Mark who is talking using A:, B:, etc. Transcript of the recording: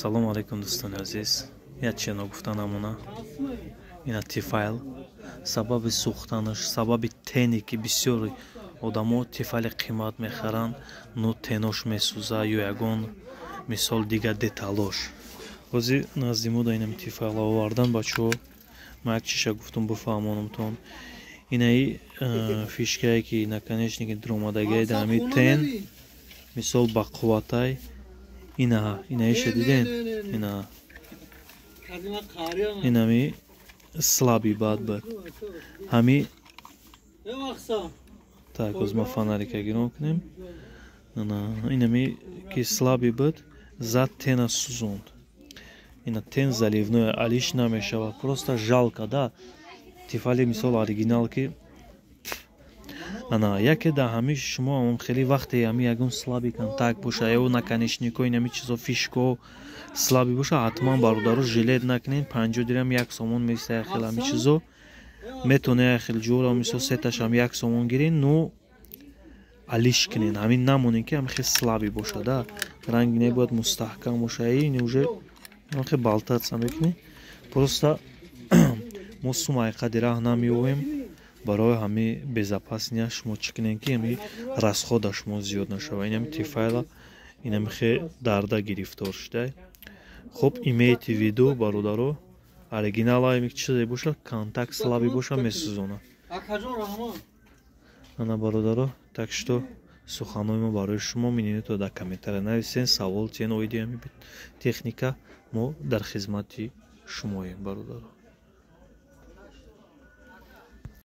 A: Ассалому алайкум, дӯстони азиз. Як чизе ногуфта намона. Ина Тефал, сабаби сӯхтанаш, сабаби тене, ки бисёри одамо Тефали қимат мехаранд, но тенош месӯза ё ягон, мисол, дигар деталош. Ҳозир назди мо да инами Тефала овардан бачаҳо. Ман як чиша гуфтум, бифаҳмонамтон. Инаи фишкае, ки наконечники дуромадагиай да ҳами тен, мисол, ба қувватай. Инаҳа, инаиша диден, ина инами слабый бад буд ҳами. Так, оз ма фонарика гирон кунем. Инами ки слабый буд, зад, тена сӯзонд. Ина тен заливной, алиш намешавад. Просто жалко да. Тефали, мисол, оригинал, ки ана яке да ҳами шумо хеле вақте ҳами ягон слабый контакт боша ё наконечнико, инами чизо, фишко слабый боша, ҳатман, бародаро, жалеть накунед. 50 дирам, 1 сомон места як хел ҳами чизо метавона, як хел ҷора, мисол, сеташам 1 сомон гирен, но алиш кунен. Ҳамин намонен, ки ҳами хел слабый боша да. Ранги небояд мустаҳкам боша. Ин уже хел болтаться мекунӣ. Просто мо сум айқади раҳ намеёвем. Барои ҳами безопасния шумо чӣ кунем, ки ҳами расхода шумо зиёд нашава. Инами Тефала инами хе дарда гирифтор шуда. Хуб, имейте в виду, бародаро, оригинал ами чизе боша, контакт слабый боша, месӯзона. Ана, бародаро, так что суханои мо барои шумо. Мининето дар комментария нависен, савол тиен оиди ҳами техника. Мо дар хизмати шумоем, бародаро.